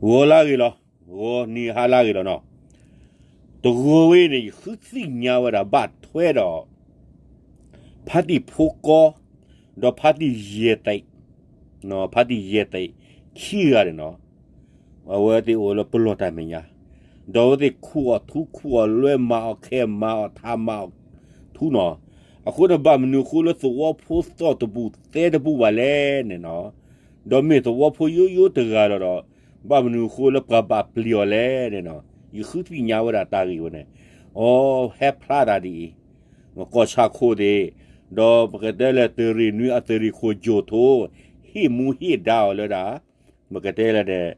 ဂီၤလၢဂ့ၤလီၤ, ဂီၤနံၤဟါလၢဂ့ၤလီၤနီၤ. တဂီၤဝဲန့ၣ် ယဃုသ့ၣ်ညါဝဲဒၣ်ဘၣ်ထွဲဒီး ဖါတံၢ်ဖိကီ ဒီးဖါတံၢ်ယဲၢ်သံး, ဖါတံၢ်ယဲၢ်သံး ခံဂၤန့ၣ်နီၤ, အဝဲသ့ၣ်အိၣ်လၢပလီၢ်တၢ်မဲာ်ညါ, ဒီးအဝဲသ့ၣ်ခူၣ်အီၣ်ထူခူၣ်အီၣ်လွဲ မၤအီၣ်ခဲ မၤအီၣ်ထး မၤအီၣ်ထူနီၤ. အဃိန့ၣ် ဘၣ်မနုၤအဃိလၢသဝီဖိသီၣ်တဘူၣ်သဲတဘူၣ်ဘၣ်လဲၣ်န့ၣ်နီၤ, ဒီးမ့ၢ်သဝီဖိယိယိတဂၤလီၤဒီး ဘၣ်မနုၤအဃိလၢပှၤဘၣ်ပျံၤအီၤလဲၣ်န့ၣ်နီၤ, ယဃုသ့ၣ်ညါဝဲဒၣ်တၢ်ဂ့ၢ်ဝဲန့ၣ်, အီ ဟဲဖျါတၢ်ဒ်အံၤ, ကီၢ်ဆၣ်ခိၣ်သ့ၣ်, ဒီးပကတဲလၢသုးရ့ၣ်နွံအသုးရ့ၣ်ခိၣ်ကၠိၣ်ထိ ဟ့ၣ်မူဟ့ၣ်ဒါအီၤလၢဒၣ် ပကတဲလၢန့ၣ်,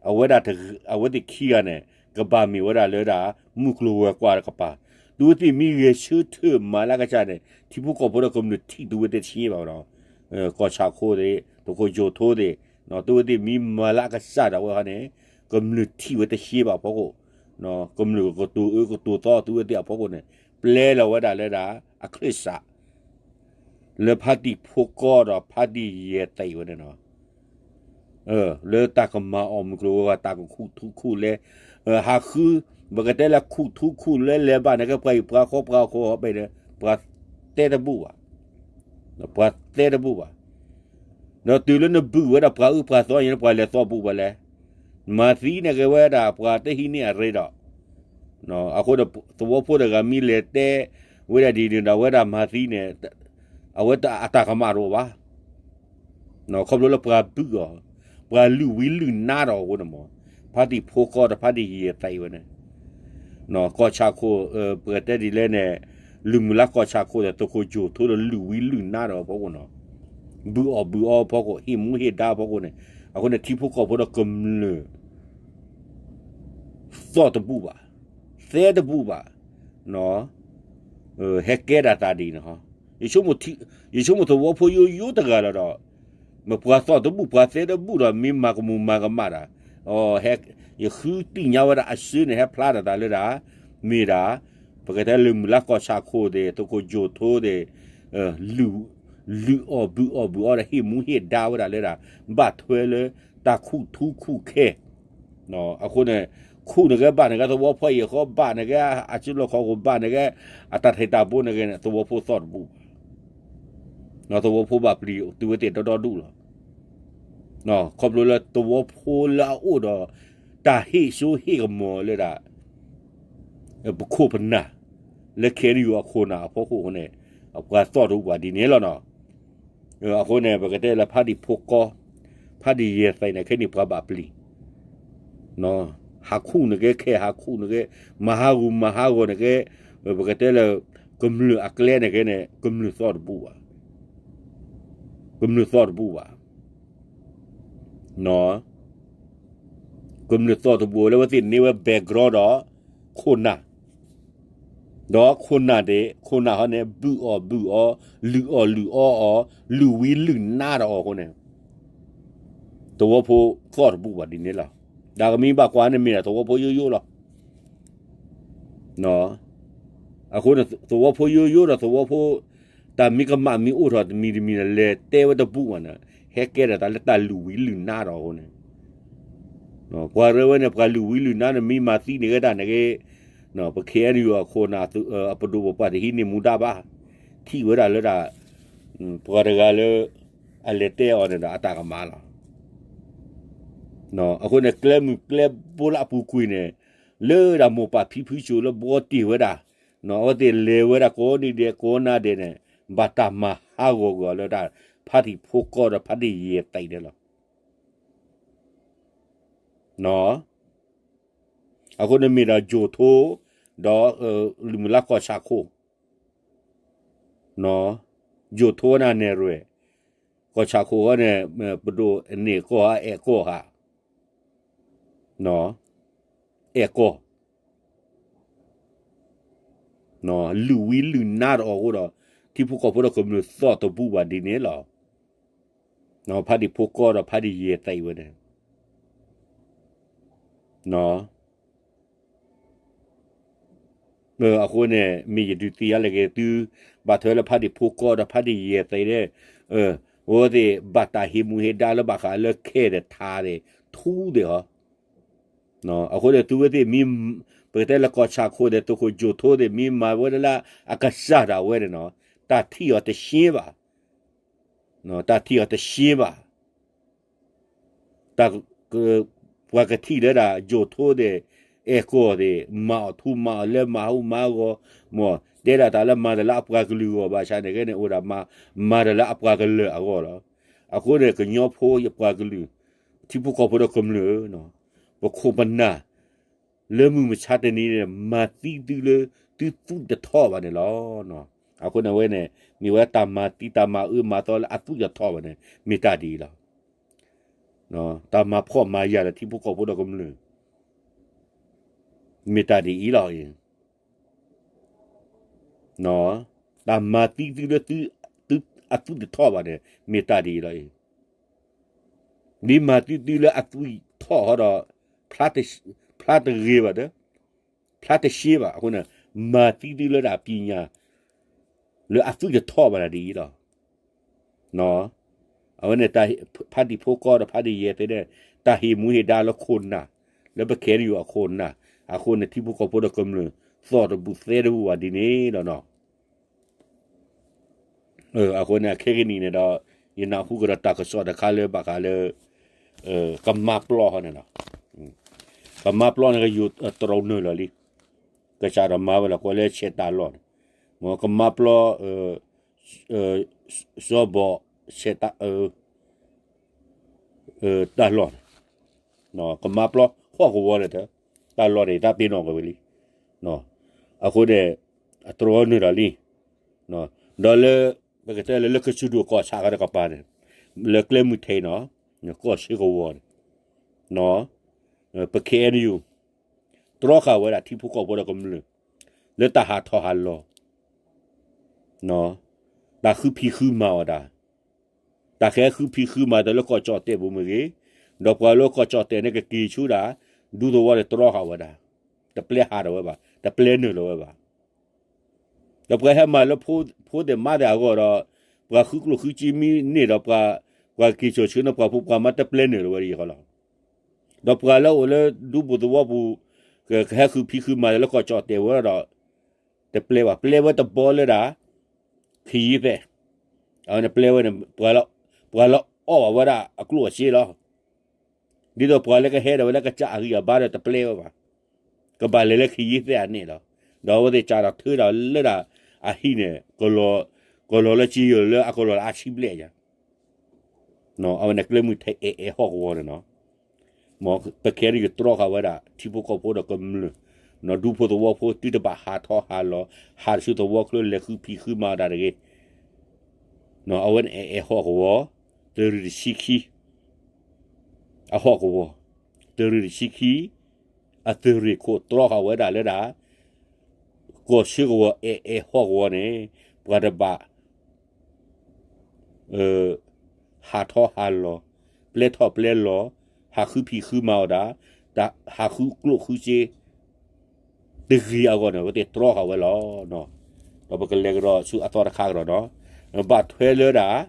အဝဲဒၣ်တဂၤ, အဝဲသ့ၣ်ခံဂၤန့ၣ် ကဘၣ်မ့ၢ်ဝဲဒၣ်လၢဒၣ် မုၢ်ကျိၤဝဲၤကွာ်တကပၤ, သုဝဲသ့ၣ်မ့ၢ်ဂဲၤဆၢထၢၣ်မၤလၢကစၢ်န့ၣ် ထံဖိကီၢ်ဖိဒီးကမျၢၢ်ထံၣ်သုဝဲသ့ၣ်တသ့ဘၣ်နီၤ, ကီၢ်ဆၣ်ခိၣ်သ့ၣ်, သုးခိၣ်ကၠိၣ်ထိသ့ၣ်, သုဝဲသ့ၣ်မ့ၢ်မၤလၢအကစၢ်ဒၣ်ဝဲဟီန့ၣ်, ကမျၢၢ်ထံၣ်ဝဲတသ့ဘၣ်အဖီခိၣ်, ကမျၢၢ်ကကတိၤအၢကတိၤသီသုဝဲသ့ၣ်အဖီခိၣ်န့ၣ်, ပျဲလီၤဝဲဒၣ်လၢဒၣ် အချၢၣ်စး လၢဖါတံၢ်ဖိကီဒီးဖါတံၢ်ယဲၢ်သံးဝဲန့ၣ်နီၤ, လၢတၢ်ကမၤအီၣ်မုၢ်ကျိၤဝဲၤကွာ် တၢ်ကခူၣ်ထူခူၣ်လဲ, ဟးဃု, ပကတဲလၢခူၣ်ထူခူၣ်လဲလဲၤဘၣ်န့ၣ်ကဲ ပှၤအံၤပှၤဃီပှၤဃီပဲဒီး ပှၤသဲတဘူၣ်ဘၣ်, ပှၤသဲတဘူၣ်ဘၣ်, ဒီးတုၤလၢနဘုၣ်ဝဲဒၣ်ပှၤအၢပှၤသီန့ၣ် ပှၤလဲၤသီဘူၣ်ဘၣ်လဲၣ်, မၤသံန့ၣ်ကဲဝဲဒၣ်ပှၤတဟံးန့ၢ်အရ့ဒီး အဃိဒီး သဝီဖိတဂၤမ့ၢ်လဲၤတဲဝဲဒၣ်ဒ်န့ၣ်ဒီး အဝဲဒၣ်မၤသံန့ၣ်, အဝဲအတၢ်ကမၣ်တအိၣ်ဘၣ်, ခီဖျိလၢပှၤဘုၣ်အီၤ, ပှၤလုၢ်ဝံလုၢ်နါထီၣ်အဃိန့ၣ်မး, ဖါတံၢ်ဖိကီဒီးဖါတံၢ်ယဲၢ်သံးဝဲန့ၣ်, ကီၢ်ဆၣ်ခိၣ်, ပကတဲဒ်လဲၣ်န့ၣ်, လုၢ်မုၢ်လၢ်ကီၢ်ဆၣ်ခိၣ်ဒီး သုးခိၣ်ကၠိၣ်ထိဒီးလုၢ်ဝံလုၢ်နါထီၣ်အဖီခိၣ်နီၤ, ဘုၣ်အီၣ်ဘုၣ်အီအဖီခိၣ် ဟ့ၣ်မူဟ့ၣ်ဒါအဖီခိၣ်န့ၣ်, အဃိန့ၣ် ထံဖိကီၢ်ဖိဒီးကမျၢၢ် သီၣ်တဘူၣ်ဘၣ်, သဲတဘူၣ်ဘၣ်, ဟဲကဲဒၣ်သးဒ်အံၤန့ၣ်, ယဆိကမိၣ်သဝီဖိယိယိတဂၤလီၤဒီး, မ့ၢ်ပှၤသီၣ်တဘူၣ်ပှၤသဲတဘူၣ်ဒီး မ့ၢ်မၤကမူၣ်မၤကမၣ်ဒၣ်, ယဃုသ့ၣ်ညါဝဲဒၣ်အစၢန့ၣ် ဟဲဖျါတၢ်သးလၢဒၣ်, မ့ၢ်ဒၣ်, ပကတဲလုၢ်မုၢ်လၢ်ကီၢ်ဆၣ်ခိၣ်သ့ၣ် သုးခိၣ်ကၠိၣ်ထိသ့ၣ် လုၢ်အီၣ်ဘုၣ်အီၣ်ဘုၣ်အီဒီး ဟ့ၣ်မူဟ့ၣ်ဒါဝဲဒၣ်လၢဒၣ် ဘၣ်ထွဲလၢတၢ်ခူၣ်ထူခူၣ်ခဲ, အဃိန့ၣ်, ခူၣ်န့ၣ်ကဲဘၣ်န့ၣ်ကဲ သဝီဖိအံၤအဃီဘၣ်န့ၣ်ကဲ, အစုလီၢ်ခီၣ်ခိၣ်ဘၣ်န့ၣ်ကဲ, အတၢ်ထံၣ်တၢ်ဘိန့ၣ်ကဲန့ၣ် သဝီဖိသီၣ်တဘူၣ်ဘၣ်, သဝီဖိဘၣ်ပျံၤသုဝဲသ့ၣ်ဒီဒူၣ်လီၤ, ခီဖျိလၢသဝီဖိလၢအအိၣ်ဒီး တၢ်ဟ့ၣ်စိဟ့ၣ်ကမီၤလၢဒၣ် ပခိၣ်ပနၢ်, လၢ KNU အခိၣ်နၢ်အဖီခိၣ်အဃိန့ၣ်, ပှၤသီၣ်တဘူၣ်ဘၣ်ဒ်န့ၣ်လီၤနီၤ, အဃိန့ၣ် ပကတဲလၢဖါတံၢ်ဖိကီ, ဖါတံၢ်ယဲၢ်သံးန့ၣ် ခဲန့ၣ်ပှၤဘၣ်ပျံၤ, ဟးခူၣ်န့ၣ်ကဲခဲ ဟးခူၣ်န့ၣ်ကဲ, မၤဟးဂူာ်မၤဟးဂီၤန့ၣ်ကဲ, ပကတဲလၢ ကမျၢၢ်အကျဲန့ၣ်ကဲန့ၣ် ကမျၢၢ်သီၣ်တဘူၣ်ဘၣ်, ကမျၢၢ်သီၣ်တဘူၣ်ဘၣ် ကမျၢၢ်သီၣ်တဘူၣ်လၢအဝဲသ့ၣ်န့ၢ်ဝဲ background ဒီး ခိၣ်နၢ်, ဒီးခိၣ်နၢ်သ့ၣ် ခိၣ်နၢ်ဟီန့ၣ် ဘုၣ်အီၣ်ဘုၣ်အီ, လုၢ်အီၣ်လုၢ်အီအီၤ, လုၢ်ဝံလုၢ်နါဒီးအီၤအဃိန့ၣ်, သဝီဖိသီၣ်တဘူၣ်ဘၣ်ဒ်န့ၣ်လီၤ. တၢ်ကမံဘၣ်ကွၢ်န့ၣ်မ့ၢ်ဒၣ်သဝီဖိယိယိလီၤ. အဃိန့ၣ် သဝီဖိယိယိဒီးသဝီဖိ တၢ်မ့ၢ်ကမၣ်မ့ၢ်အိၣ်ထီၣ်တမံၤတမံၤန့ၣ် လဲၤတဲဝဲတဘူၣ်ဘၣ်န့ၣ်, ဟဲကဲဒၣ်တၢ်လၢတၢ်လုၢ်ဝံလုၢ်နါဒီးအဃိန့ၣ်, ပှၤရဲဝဲန့ၣ် ပှၤလုၢ်ဝံလုၢ်နါန့ၣ် မ့ၢ်မၤသံန့ၢ်ကဲတၢ်န့ၣ်ဂ့ၤ, ပ KNU အခိၣ်နၢ် အပဒိၣ်ပပှၢ်တဟံးန့ၢ်မူဒါဘၣ်, ထံၣ်ဝဲဒၣ်လၢဒၣ် ပှၤတဂၤလၢ အလဲၤတဲအီၤန့ၣ်ဒီးအတၢ်ကမၣ်လီၤ. အဃိန့ၣ် ကျဲမုၢ်ကျဲဘိလၢအပူၤကွံာ်န့ၣ်, လၢဒၣ်မိၢ်ပၢ်ဖံဖုစိၤလၢဘှီတ့ၢ်ဝဲဒၣ်, အဝဲသ့ၣ်လဲၤဝဲဒၣ်ကိးနံၤဒဲးကိးနၤဒဲးန့ၣ်, ဘၣ်တၢ်မၤဟးဂီၤကွံာ်အီၤလၢဒၣ် ဖါတံၢ်ဖိကီၢ်ဒီးဖါတံၢ်ယဲၢ်သံးန့ၣ်လီၤ. အဃိန့ၣ်မ့ၢ်ဒၣ်ယိၤထိ, ဒီး လုၢ်မုၢ်လၢ်ကီၢ်ဆၣ်ခိၣ် ယိၤထိန့ၣ်နဲၣ်ရွဲၣ်, ကီၢ်ဆၣ်ခိၣ်ဃီန့ၣ် ပဒိၣ်န့ၢ်ကီၢ်ဧါ အဲၣ်ကီၢ်ဧါ, အဲၣ်ကီၢ်, လုၢ်ဝံလုၢ်နါဒီးအီၤအဃိဒီး ထံဖိကီၢ်ဖိဒီးကမျၢၢ်သီၣ်တဘူၣ်ဘၣ်ဒ်န့ၣ်လီၤ. ဖါတံၢ်ဖိကီၢ်ဒီးဖါတံၢ်ယဲၢ်သံးဝဲန့ၣ် အဃိန့ၣ် မ့ၢ်ယဒုးသ့ၣ်ညါလၢက့ၤသု, ဘၣ်ထွဲလၢဖါတံၢ်ဖိကီၢ်ဒီးဖါတံၢ်ယဲၢ်သံးန့ၣ်, အဝဲသ့ၣ်ဘၣ်တၢ်ဟ့ၣ်မူဟ့ၣ်ဒါလၢဘၣ်ဃးလၢခဲဒီးထးသ့ၣ် ထူသ့ၣ်ဟီ, အဃိန့ၣ် သုဝဲသ့ၣ်မ့ၢ် ပကတဲလၢကီၢ်ဆၣ်ခိၣ်ဒီး သုးခိၣ်ကၠိၣ်ထိသ့ၣ် မ့ၢ်မၤဝဲဒၣ်လၢအကစၢ်ဒၣ်ဝဲန့ၣ်နီၤ, တၢ်ထံၣ်အီၤတရှ့ဘၣ်, တၢ်ထံၣ်အီၤတရှ့ဘၣ်. တၢ် ပှၤကထံၣ်လၢဒၣ် ကၠိၣ်ထိသ့ၣ် အဲၣ်ကီၢ်သ့ၣ် မၤအီၤထူမၤအီၤလၢ မၤဟူမၤဂီၤ, မ်တဲဒၣ်တၢ်လၢမၤတၢ်လၢအပှၤကလုာ်အဂီၢ် ဘၣ်ဆၣ်န့ၣ်ကဲန့ၣ် အိၣ်ဒၣ်မၤ မၤတၢ်လၢအပှၤကလုာ်အဂီၢ်လီၤ. အဃိန့ၣ် ကညီဖိယပှၤကလုာ် ထံဖိကီၢ်ဖိဒီးကမျၢၢ် ပခိၣ်ပနၢ် လၢမုၢ်မဆါတနံၤန့ၣ် မၤသံသုလၢသုသူၣ်တထီၣ်ဘၣ်န့ၣ်လီၤ. အဃိန့ၣ်ဝဲန့ၣ် မ့ၢ်ဝဲတၢ်မၤသံတၢ်မၤအၢမၤသီလၢအသူၣ်တထီၣ်ဘၣ်န့ၣ် မ့ၢ်တၢ်ဒ်အံၤလီၤ. တၢ်မၤဖှီၣ်မၤယာ်လၢထံဖိကီၢ်ဖိဒီးကမျၢၢ် မ့ၢ်တၢ်ဒ်အံၤလီၤ. တၢ်မၤသံသုလၢသု အသူၣ်တထီၣ်ဘၣ်န့ၣ် မ့ၢ်တၢ်ဒ်အံၤလီၤ. ဒ်မၤသံသုလၢအသူၣ်ထီၣ်ဟီဒီး ဖျါတဂ့ၤဘၣ်ဒီး ဖျါတရှ့ဘၣ်အဃိန့ၣ် မၤသံသုလၢဒၣ်ပညာ လၢအသူၣ်တထီၣ်ဘၣ်ဒၣ်ဒ်အံၤလီၤ. အဝဲန့ၣ် ဖါတံၢ်ဖိကီၢ်ဒီးဖါတံၢ်ယဲၢ်သ့ၣ်န့ၣ် တၢ်ဟ့ၣ်မူဟ့ၣ်ဒါလၢခိၣ်နၢ် လၢပခဲအံၤအခိၣ်နၢ် အဃိန့ၣ် ထံဖိကီၢ်ဖိဒီးကမျၢၢ် သီၣ်တဘူၣ်သဲတဘူၣ်ဘၣ်ဒ်န့ၣ်လီၤနီၤ. အဃိန့ၣ် အခဲကနံၣ်န့ၣ်ဒီး ယနၢ်ဟူကဒီးတၢ်ကစီၣ်တခါလၢဘၣ်ဃးလၢ ကမါပျီဟီန့ၣ်လီၤ. ကမါပျီန့ၣ် ကယိၤတရူးနုာ်လီၤလံ. ကစးထီၣ်မၤဝဲလီၤ ကွဲးလၢဆဲးတၢ်လီၢ်န့ၣ် မ်ကမါပျီ စီၤဘီၣ် ဆဲးတၢ် တၢ်လီၢ်န့ၣ် ကမါပျီဟီၣ်ကဝီၤန့ၣ် တၢ်လီၢ်န့ၣ် တၢ်ပ့ၤနီၣ်ကွံာ်ဝဲလံ. အဃိန့ၣ် အတြီနုာ်ဒီးလံ. ဒီးလၢ ပကတဲလၢ လၢကစၢၢ်ဒိၣ်ကီၢ်ဆၣ်ကဒီးကပၤန့ၣ် လၢကျဲမုၢ်ထံးနီၤ ကီၢ်ဆၢကဝီၤန့ၣ် ပခဲအံၤ တြီဃာ်ဝဲဒၣ်ထံဖိကီၢ်ဖိဒီးကမျၢၢ် လၢတၢ်ဟးထီၣ်ဟးလီၤ တၢ်ဃုဖံးဃုမၤအီၣ်တၢ်, တၢ်ဃဲဃုဖံးဃုမၤတၢ်လၢကီၢ်ကၠီၣ်တဲၣ်ပူၤမ့ၢ်ဂ့ၤ, ဒီးပှၤလၢကီၢ်ကၠီၣ်တဲၣ်န့ၣ် ကက့ၤဆူဒၣ် ဒူသဝီန့ၣ်တြီဃာ်ဝဲဒၣ်, တပျဲဟးထီၣ်ဝဲဘၣ်, တပျဲနုာ်လီၤဝဲဘၣ်. ဒီးပှၤဟဲမၤလၢဖိသ့ၣ်မါသ့ၣ်အဂီၢ်ဒီး ပှၤဃုကျိၣ်ဃုစ့မ့ၢ်န့ၢ်ဒီး ပှၤက့ၤစိာ်ဆှၢန့ၢ်ပှၤဖိပှၤမါတပျဲနုာ်လီၤဝဲဒၣ်ယဲၢ်ဃီလီၤ. ဒီးပှၤလၢအိၣ်လၢဒူပူၤသဝီပူၤ ကဟဲဃုဖံးဃုမၤလၢကီၢ်ကၠီၣ်တဲၣ်ဝဲဒီး တပျဲဘၣ်, ပျဲဝဲတဘီလၢဒၣ် ခယံသဲး, အဝဲန့ၣ်ပျဲဝဲန့ၣ် ပှၤလၢအီၣ်ဘၣ်ဝဲဒၣ်အကျိၣ်အစ့လီၤ. ဒ်သိးပှၤလၢကဟဲဒီးဝဲလၢကစၢ်အဂံၢ်အဘါဒီးတပျဲဝဲဘၣ်, ကဘၣ်လဲၤလၢခယံသဲးအန့ၣ်လီၤ. ဒီးအဝဲသ့ၣ်စးထီၣ်ထုးဒီးလၢဒၣ်အဟံၣ်န့ၣ် ကလီၤလၢကယၢၢ်လၢအကလီၤလၢအဆံဘျဲၣ်ယါ အဝဲန့ၣ်ကျဲမုၢ်ထံးအဲၣ်အဲၣ်ဟီၣ်ကဝီၤန့ၣ်နီၤ. မ်ပခဲအံၤတြီဃာ်ဝဲဒၣ် ထံဖိကီၢ်ဖိဒီးကမျၢၢ်, ဒူဖိသဝီဖိသုတဘၣ်ဟးထီၣ်ဟးလီၤ, ဟးဆူသဝီချၢလဲၤဃုဖံးဃုမၤဒၣ်တဂ့ၤ. အဝဲန့ၣ်အဲၣ်အဲၣ်ဟီၣ်ကဝီၤ, သုးရ့ၣ်တဆံခံ အဟီၣ်ကဝီၤ, သုးရ့ၣ်တဆံခံ အသုးရ့ၣ်ခိၣ်တြီဃာ်ဝဲဒၣ်လၢဒၣ် ကီၢ်ဆၢကဝီၤအဲၣ်အဲၣ်ဟီၣ်ကဝီၤန့ၣ် ပှၤတဘၣ် ဟးထီၣ်ဟးလီၤ, ပျဲထီၣ်ပျဲလီၤ, ဟးဃုဖံးဃုမၤအီၣ်ဒၣ်, ဟးဃုကျိၣ်ဃုစ့ တဂ့ၤအဂီၢ်န့ၣ် အဝဲသ့ၣ်တြီဃာ်ဝဲလီၤ. ဒီးပကလဲၤကဒီးဆူအသီတခါကဒီးနီၤ, ဘၣ်ထွဲလၢဒၣ်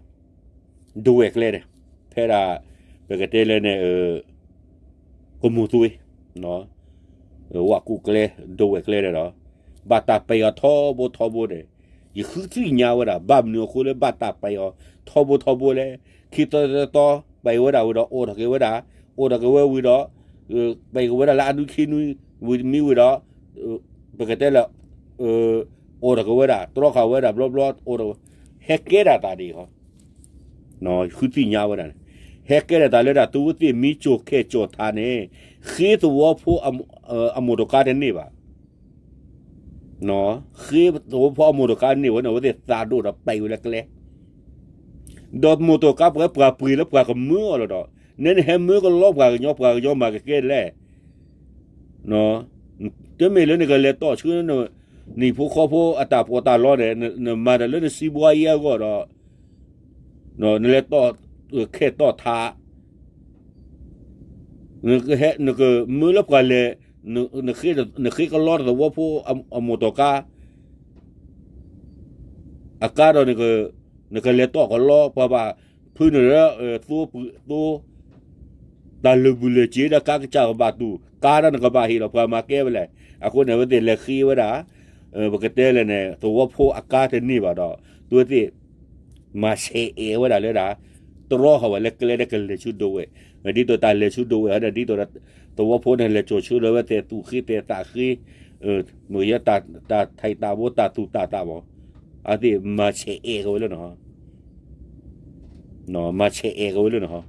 ဒဝဲၢ်ကျဲန့ၣ်, ဖဲဒၣ် ပကတဲလၢန့ၣ် ကမိၢ်သွ့ ဝၣ်ကူၣ်ကျဲ ဒဝဲၢ်ကျဲန့ၣ်ဒီး ဘၣ်တၢ်ပဲာ်အီၤထီဘိထီဘိန့ၣ်, ယဃုသ့ၣ်ညါဝဲဒၣ် ဘၣ်မနုၤအဃိလၢဘၣ်တၢ်ပဲာ်အီၤထီဘိထီဘိလဲၣ်, ခံသီသီ ပဲာ်ဝဲဒၣ်ဝံၤဒီး အိၣ်ထီၣ်က့ၤဝဲဒၣ်, အိၣ်ထီၣ်က့ၤဝဲဝံၤဒီး ပဲာ်က့ၤဝဲဒၣ်လၢအနွံခံနွံ ဝံၤမံဝံၤဒီး ပကတဲလၢ အိၣ်ထီၣ်က့ၤဝဲဒၣ် တြီဃာ်ဝဲဒၣ်ဘျီဘျီ အိၣ်ထီၣ် ဟဲကဲဒၣ်တၢ်ဒ်အံၤဃီ ဃုသ့ၣ်ညါဝဲဒၣ်န့ၣ်, ဟဲကဲဒၣ်တၢ်လၢဒၣ် သုဝဲသ့ၣ်မ့ၢ်ကၠီၣ်ခဲၣ်ကၠီၣ်ထးန့ၣ် ဃ့သဝီဖိ အမိၢ်တကါတန့ၢ်ဘၣ်, ဃ့သဝီဖိအမိၢ်တကါန့ၢ်ဝဲန့ၣ် အဝဲသ့ၣ်သးဒိၣ်ဒီးပဲာ်ဝဲလၢကျဲ, ဒီးမိၢ်တကါပှဲၤပှၤပှ့ၤလၢပှၤကမၢအီၤလီၤဒီး နဲနဟဲမၢကလီပှၤကညီ ပှၤကညီမၤကကဲလဲၣ် တမ့ၢ်လၢနကလဲၤတီၢ်ဆှၢ နံၣ်ဖိဃီဖိအတၢ်ပီးတၢ်လီန့ၣ် နမၤတၢ်လၢနစံးဘှါယဲအဂီၢ်ဒီး နလဲၤတီၢ်ခဲၣ်တီၢ်ထး နကမၢလၢပှၤလဲၤ နဃ့ကလီတၢ်သဝီဖိအမိၢ်တကါ အကါဒီး နကလဲၤတီၢ်ကလီပှၤဘၣ် ဖုနုာ်လၢ သိပှၤသိ တၢ်လုၢ်ဘူၣ်လုၢ်စ့ဒီးကါကစၢ်ကဘၣ်တူၢ်, ကါဒီးနကဘၣ်ဟ့ၣ်လီၤပှၤမၤကဲဝဲလဲၣ်. အဃိန့ၣ် အဝဲသ့ၣ်လဲၤဃ့ဝဲဒၣ်, ပကတဲလဲၣ်န့ၣ် သဝီဖိအကါတန့ၢ်ဘၣ်ဒီး အဝဲသ့ၣ်မၤဆဲးအဲၣ်ဝဲဒၣ်လၢဒၣ် တြီဃာ်ဝဲလၢကျဲဒီးကလဲၤဆူဒဝဲၢ်, ဒ်သိးတၢ်လဲၤဆူဒဝဲၢ်ဒီး ဒ်သိးဒီး သဝီဖိန့ၣ်လဲၤစိာ်ဆၢလၢဝဲသ့ၣ်သူၣ်ဃ့သဲးသးဃ့, မ့ၢ်ယဲတၢ်ထံၣ်တၢ်ဘိတၢ်သူၣ်တၢ်သးဘၣ်, အဝဲသ့ၣ်မၤဆဲးအဲၣ်က့ၤဝဲလၢနဟီ မၤဆဲးအဲၣ်က့ၤဝဲလၢနဟီ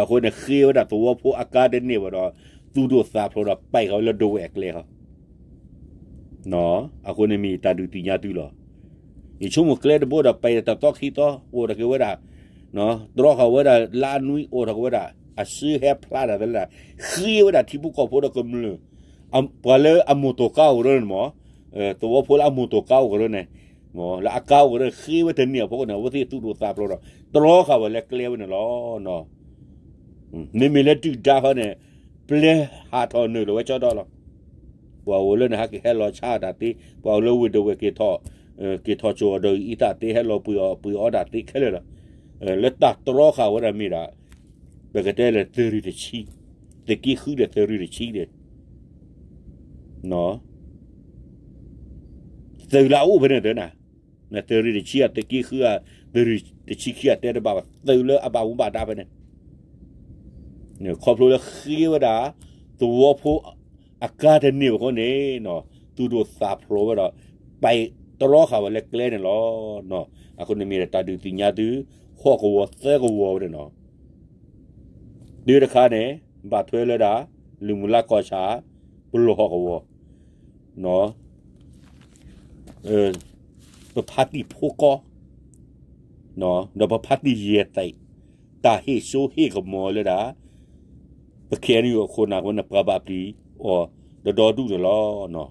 အဃိန့ၣ်ဃ့ဝဲဒၣ်သဝီဖိအကါတန့ၢ်ဘၣ်ဒီး သူၣ်ဒိၣ်သးဖျိးဒီးပာ်ဃာ်ဝဲလၢဒဝဲၢ်အကျဲဟီ အဃိန့ၣ်မ့ၢ်တၢ်ဒုးသ့ၣ်ညါသုလီၤ. ယဆိကမိၣ်ကျဲတဘိဒီး ပာ်တၢ်သီခံသီ အိၣ်ထီၣ်က့ၤဝဲဒၣ်, တြီဃာ်ဝဲဒၣ်လါနွံ အိၣ်ထီၣ်က့ၤဝဲဒၣ် အစုဟဲဖျါတၢ်သ့လၢဒၣ် ဃ့ဝဲဒၣ်ထံဖိကီၢ်ဖိဒီးကမျၢၢ်, ပှၤလၢအမိၢ်တိၢ်ကါအိၣ်ကရၢန့ၣ်မ့ၢ်, သဝီဖိလၢအမိၢ်တိၢ်ကါအိၣ်ကရၢန့ၣ်, လၢအကါအိၣ်ကရၢ ဃ့ဝဲတန့ၢ်အဖီခိၣ်န့ၣ် အဝဲသ့ၣ်သူၣ်ဒိၣ်သးဖျိးဒီး တြီဃာ်ဝဲလၢကျဲဝဲန့ၣ်လီၤ. မ့မ့ၢ်လၢဒုၣ်ဒါခီန့ၣ် ပျဲဟးထီၣ်နုာ်လီၤဝဲကၠီဒီလီၤ. ပှၤအိၣ်လၢန့ၣ် ဟဲက့ၤဟဲလီၤဆါတၢ်သ့, ပှၤအိၣ်လၢဝ့ၢ်ဒဝဲၢ်က့ၤထီၣ်, က့ၤထီၣ်ကၠိၤအီၤဒီးအံသၣ်သ့ ဟဲလီၤပှ့ၤအီၣ်ပှ့ၤအီတၢ်သ့ခဲလၢာ်လီၤ. လၢတၢ်တြီဃာ်ဝဲဒၣ်မ့ၢ်ဒၣ်, ပကတဲလၢသုးရ့ၣ်တဆံ, သုးက့ဃုဒီးသုးရ့ၣ်တဆံဒီး သုးလၢအအိၣ်ဖဲန့ၣ်သ့နၤ, သုးရ့ၣ်တဆံဧါ သုးက့ဃုဧါ, သုးရ့ၣ်တဆံခံဧါ တဲတဘၣ်ဘၣ် သုးလၢအဘၣ်မူဘၣ်ဒါဖဲန့ၣ်, ခီဖျိလၢဃ့ဝဲဒၣ် သဝီဖိအကါတန့ၢ်ဘၣ်အဃိန့ၣ်, သူၣ်ဒိၣ်သးဖျိးဝဲဒီး ပာ်တြီဃာ်ဝဲလၢကျဲန့ၣ်လီၤ. အဃိန့ၣ်မ့ၢ်တၢ်ဒုးသ့ၣ်ညါသု ဟီၣ်ကဝီၤသၢကဝီၤဝဲန့ၣ်လီၤ. တုၤတခါန့ၣ် ဘၣ်ထွဲလၢဒၣ် လုၢ်မုၢ်လါကီၢ်ဆၣ် ပလီၢ်ဟီၣ်ကဝီၤ, ပဖါတံၢ်ဖိကီ, ဒီးပဖါတံၢ်ယဲၢ်သး, တၢ်ဟ့ၣ်စိဟ့ၣ်ကမီၤလၢဒၣ် ပ ခ့ၣ်အဲၣ်ယူၣ် အခိၣ်နၢ်ဝဲန့ၣ် ပှၤဘၣ်ပျံၤအီၤ တဒီဒူၣ်န့ၣ်လီၤ.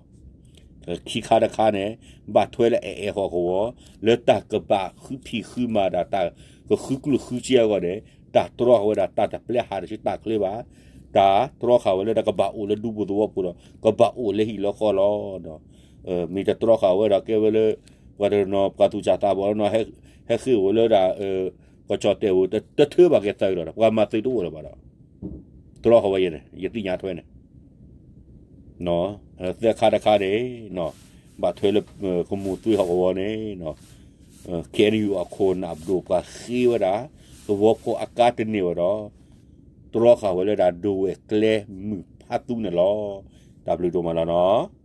ခံခါတခါန့ၣ် ဘၣ်ထွဲလၢအအဲၣ်ဟီၣ်ကဝီၤ လၢတၢ်ကဘၣ်ဃုဖံးဃုမၤဒၣ် တၢ်ကဃုကျိၣ်ဃုစ့အဂီၢ်န့ၣ် တၢ်တြီဃာ်ဝဲဒၣ် တၢ်တပျဲဟးတစုတၢ်ချ့ဘၣ်, တၢ်တြီဃာ်ဝဲလၢတၢ်ကဘၣ်အိၣ်လၢဒူပူၤသဝီပူၤဒီး ကဘၣ်အိၣ်လၢဟံၣ်လၢဃီလီၤ. မ့ၢ်တတြီဃာ်ဝဲဒီးကဲဝဲလၢ ပှၤတနီၤ ပှၤသူၣ်စၢ်သးဘီၣ်နီၤ ဟဲဃ့ၢ်ဝဲလၢဒၣ် ကီၢ်ကၠီၣ်တဲၣ်ပူၤ တထၢဘၣ်က့ၤသုးလီၤဒီး ပှၤမၤသုးတအိၣ်လၢၤဘၣ်ဒီး တြီဃာ်ဝဲယဲန့ၣ် ယသ့ၣ်ညါထွဲန့ၣ် သၢခါတခါန့ၣ် ဘၣ်ထွဲလၢ ကမူၤသွ့ဟီၣ်ကဝီၤန့ၣ် ခ့ၣ်အဲၣ်ယူၣ် အခိၣ်နၢ်ပဒိၣ်ပှၤဃ့ဝဲဒၣ် သဝီဖိအကါတန့ၢ်ဝဲဒီး တြီဃာ်ဝဲလၢဒၣ်ဒဝဲၢ်ကျဲမုၢ်ဖးသူန့ၣ်လီၤ. တၢ်ဘျုးဒိၣ်မးလီၤနီၤ.